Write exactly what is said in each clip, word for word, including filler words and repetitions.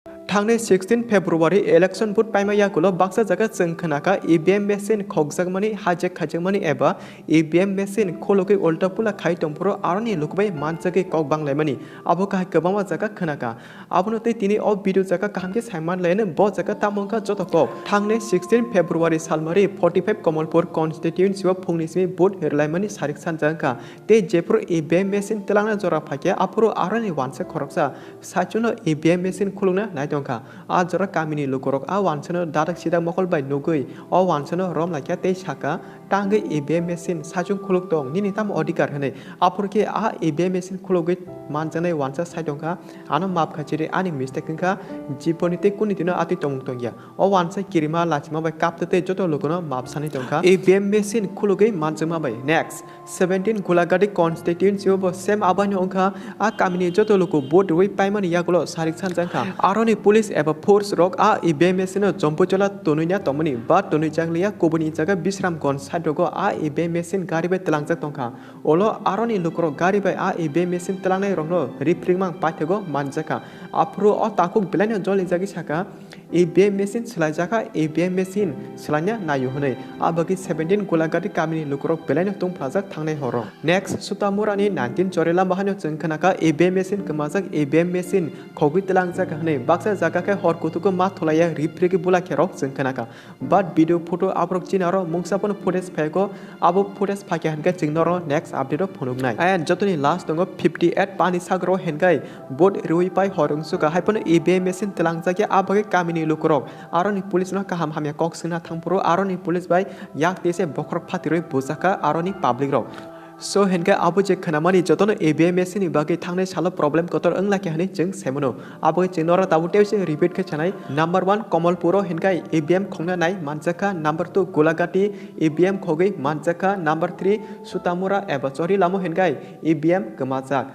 Thangnai sixteen February election vote paima yagulo baksa jaga chwng khwnakha E V M machine khokjakmani, hijack khaijakmani eba E V M machine khulugwi ulta pula khai tongphuru aroni lukubai manjagwi kok banglaimani. Abo kahai kwbangma jaga khwnakha. Abono tei tini o video jaga kaham khe saiman laino bo jaga tamo wngkha joto kok. Thangnai sixteen February salmari forty five Kamalpur constituency o phungni simi vote rwlaimani sarik sanja wngkha. Tei jephuru E V M machine twlangna jora phaikha, aphuru aroni wansa khoroksa saichungno E V M machine khulukna naitongkha. A jora kamini lukurok a wansano dadak sidak mokol bai nugwi o wansano romlaikha tei sakha, "Tangwi E V M machine saichung khuluk tong, nini tamo odhikar?" hwnwi. Aphuru khe a E V M machine khulugwi manjaknai wansa sai tongkha, "Ano maap khachi di, ani mistake wngkha, jiboni tei kuni dino atwi tongmung tongya." O wansa kirima lachima bai kaptwi tei joto lukuno maap sanwi tongkha. E V M machine khulugwi manjakma bai. Next, seventeen Gulagadi constituency o bo same abaino wngkha, a kamini joto luku vote rwui paimani yagulo sarik sanja wngkha. Aroni police eba force rok a E V M machine no Jompuichola tonuina tongmani ba tonuijakliya, kubuni jaga Bisramganj side rogo a E V M machine gari bai twlangjak tongkha. Olo aroni lukurok gari bai a E V M machine twlangnai rokno riphringmang paithago manjakha. Aphuru o takhuk belaino jolijagwi sakha, "E V M machine swlaijakha, E V M machine swlaina naio," hwnwi. A bagwi seventeen Gulagadi kamini lukurok belaino tungphlajak thangnai horo. Next, Sutamurani nineteen Chorila bahano chwng khnakha, "E V M machine kwmajak, E V M machine khogwi twlangjak," hwnwi. Baksa jaga khe hor kutugo ma thulaiya riphregwi bula kherok chwng khnakha. But video photo aborok chini aro mungsa phano footage phaigo, abo footage phaikha hinkhe chwng norok next update o phunuknai. Ayang jotoni last tongo fifty eight Panisagar o hinkhe vote rwui pai hor wngsuka, hai phano E V M machine twlangjakya, a bagwi kamini lukurok aroni police no kaham hamya kok swngna thangphuru aroni police bai yak tise bokhorok phatirwi bujakha aroni public rok. So hinkhe abo je khwnamani jotono E V M machine ni bagwi thangnai salo problem kotor wngla khe hwnwi chwng saimano. Abo chwng norok tabuk tei se repeat khe sanai. Number one Kamalpur o hinkhe E V M khokna nai manjakha. Number two Gulagati E V M khogwi manjakha. Number three Sutamura eba Chorilamo hinkhe E V M kwmajak.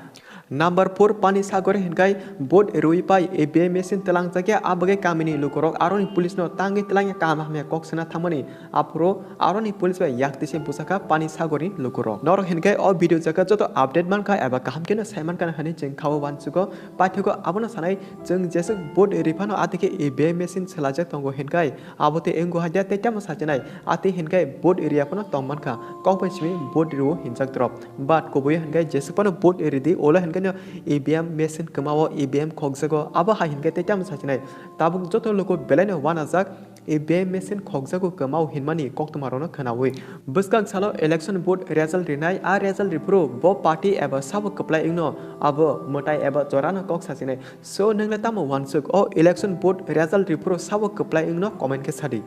Number four Panisagar hinkhe vote rwui pai E V M machine twlangjakya, a bagwi kamini lukurok aroni police no tangwi twlangya kaham hamya kok swna thangmani. Aphuru aroni police bai yak tise bujakha Panisagarni lukurok. Norok hinkhe o video jaga joto update mankha eba kaham kheno saimankha hwnwi chwng khao uansugo. Paithago abono sanai, chwng jeswk vote riphano atwikhe E V M machine swlajak tongo hinkhe abo tei wngwi hadia tei tamo sachinai. Atwi hinkhe vote riya phano tongmankha, kok bai simi vote rio hinjak drop. But kubui hinkhe jeswk phano vote ridi, ulo hinkhe no E V M machine kwmao, E V M khokjago, abo hai hinkhe tei tamo sachinai. Tabuk joto luku belaino uanajak, E V M machine khokjago kwmao hinmani koktwmarokno khwnaui. Bwskang salo election vote result rinai, a result riphuru bo party eba sabo kwplai wngno abo mwtai eba jorano kok sachinai. So, nwngla tamo uansuk, o election vote result riphuru sabo kwplai wngno comment khe sadi.